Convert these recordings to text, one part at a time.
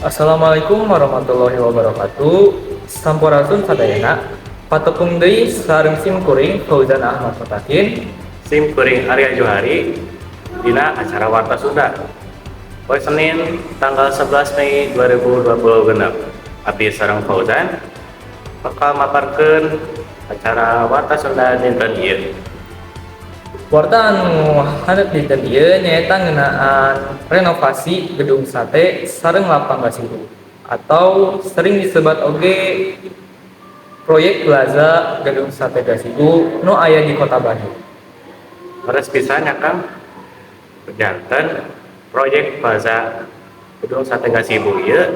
Assalamualaikum warahmatullahi wabarakatuh. Sampurasun sadayana. Patepung deui sareng sim kuring Fauzan Ahmad Mutakin. Sim kuring Arya Johari dina acara Warta Sunda. Poe Senin tanggal 11 Mei 2020 genep. Abdi sareng Fauzan bakal maparkeun acara Warta Sunda dinten ieu. Warta anu haneut dinten ieu nyaeta ngeunaan renovasi Gedung Sate sareng Lapang Gasibu atau sering disebat oge proyek Plaza Gedung Sate Gasibu nu aya di Kota Bandung. Leres pisan nya, Kang. Janten proyek Plaza Gedung Sate Gasibu ieu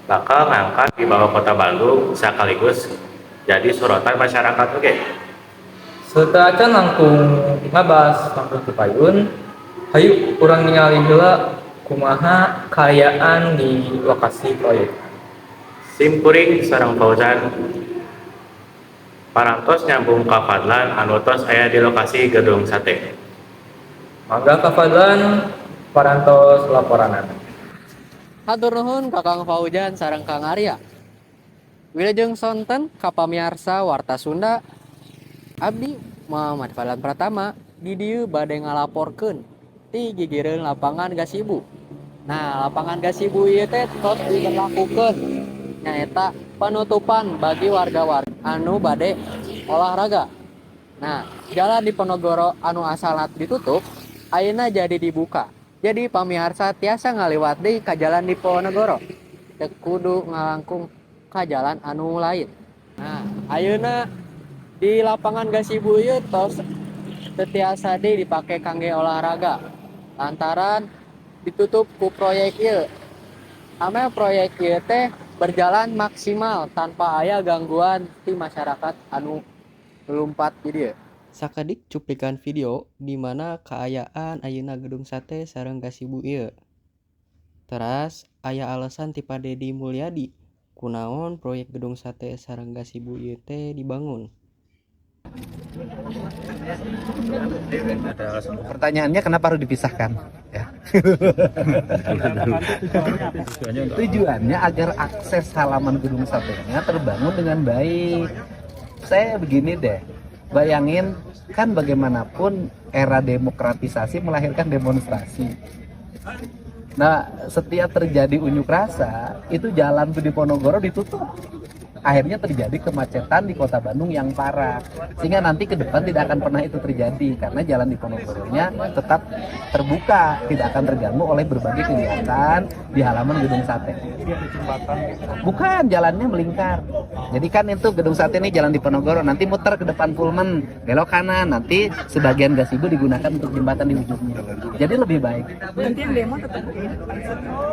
bakal ngangkat wibawa Kota Bandung sekaligus jadi sorotan masyarakat oge. Sateuacan langkung ngabahas langkung ti payun, hayu urang ningali heula kumaha kaayaan di lokasi proyek. Sim kuring sareng Fauzan parantos nyambung ka Fadlan anu tos aya di lokasi Gedung Sate. Mangga ka Fadlan, parantos laporanana. Hatur nuhun ka Kang Fauzan sareng Kang Arya. Wilujeng sonten ka pamiarsa Warta Sunda. Abdi Muhammad Fadlan Pratama di dieu bade ngalaporkeun ti gigireun Lapangan Gasibu. Nah, Lapangan Gasibu ieu teh tos diberlakukeun nyaeta penutupan bagi warga-warga anu bade olahraga. Nah, Jalan Diponegoro anu asalna ditutup ayeuna jadi dibuka. Jadi pamiarsa tiasa ngaliwat deui ka Jalan Diponegoro. Teu kudu ngalangkung ka jalan anu lain. Nah, ayeuna di Lapangan Gasibu ieu tos teu tiasa deui dipake kangge olahraga lantaran ditutup ku proyek ieu. Ameh proyek ieu teh berjalan maksimal tanpa aya gangguan ti masyarakat anu lulumpat di dieu. Sakedik cuplikan video di mana kaayaan ayeuna Gedung Sate sareng Gasibu ieu. Teras aya alasan ti Pak Dedi Mulyadi kunaon proyek Gedung Sate sareng Gasibu ieu teh dibangun. Pertanyaannya, kenapa harus dipisahkan? Ya. Tujuannya agar akses halaman Gedung Satenya terbangun dengan baik. Saya begini deh, bayangin kan bagaimanapun era demokratisasi melahirkan demonstrasi. Nah, setiap terjadi unjuk rasa, itu jalan Diponegoro ditutup. Akhirnya terjadi kemacetan di Kota Bandung yang parah. Sehingga nanti ke depan tidak akan pernah itu terjadi karena jalan Diponegoronya tetap terbuka, tidak akan terganggu oleh berbagai kegiatan di halaman Gedung Sate. Bukan, jalannya melingkar. Jadi kan itu Gedung Sate ini Jalan Diponegoro, nanti muter ke depan Pullman, belok kanan, nanti sebagian Gasibu digunakan untuk jembatan di ujungnya. Jadi lebih baik. Nanti yang demo tetap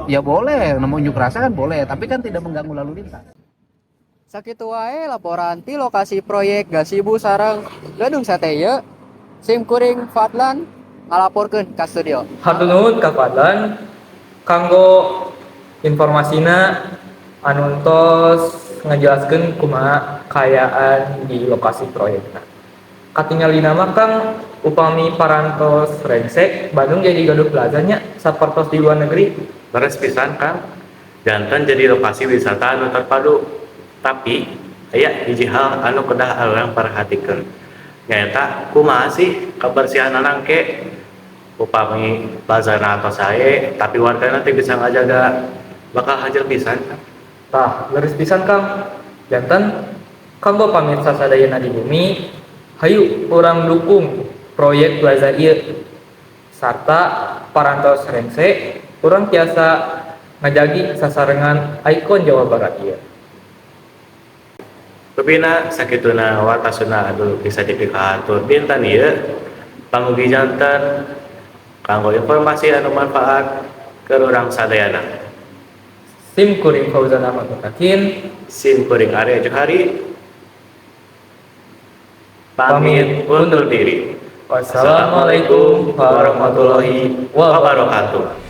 Ya boleh, namanya unjuk rasa kan boleh, tapi kan tidak mengganggu lalu lintas. Sakitu wae laporan ti lokasi proyek Gasibu sareng Gedung Sate ieu. Sim kuring Fadlan ngalaporkeun ka studio. Hatur nuhun ka Fadlan kanggo informasina anu tos ngajelaskeun kumaha kaayaan di lokasi proyekna. Katingalina mah, Kang, upami parantos rengse, Bandung jadi gaduh plaza nya sapertos di luar negeri. Leres pisan, Kang. Janten jadi lokasi wisata anu terpadu. Tapi aya hiji hal anu kedah urang perhatikeun. Nyaeta kumaha sih kebersihanana engke upami plazana atos sae tapi wargana teu bisa ngajaga, bakal hajar pisan, Kang. Tah, leres pisan, Kang. Janten kanggo pamirsa sadayana di bumi, hayu urang dukung proyek plaza ieu. Sarta parantos rengse, urang tiasa ngajagi sasarengan ikon Jawa Barat ieu. Rupina sakituna Warta Sunda anu bisa dipikahatur dinten ieu. Pamugi janten kanggo informasi anu manfaat keur urang sadayana. Sim kuring Fauzan Ahmad Mutakin. Sim kuring Arya Johari pamit undur diri. Wassalamualaikum warahmatullahi wabarakatuh. Wabarakatuh.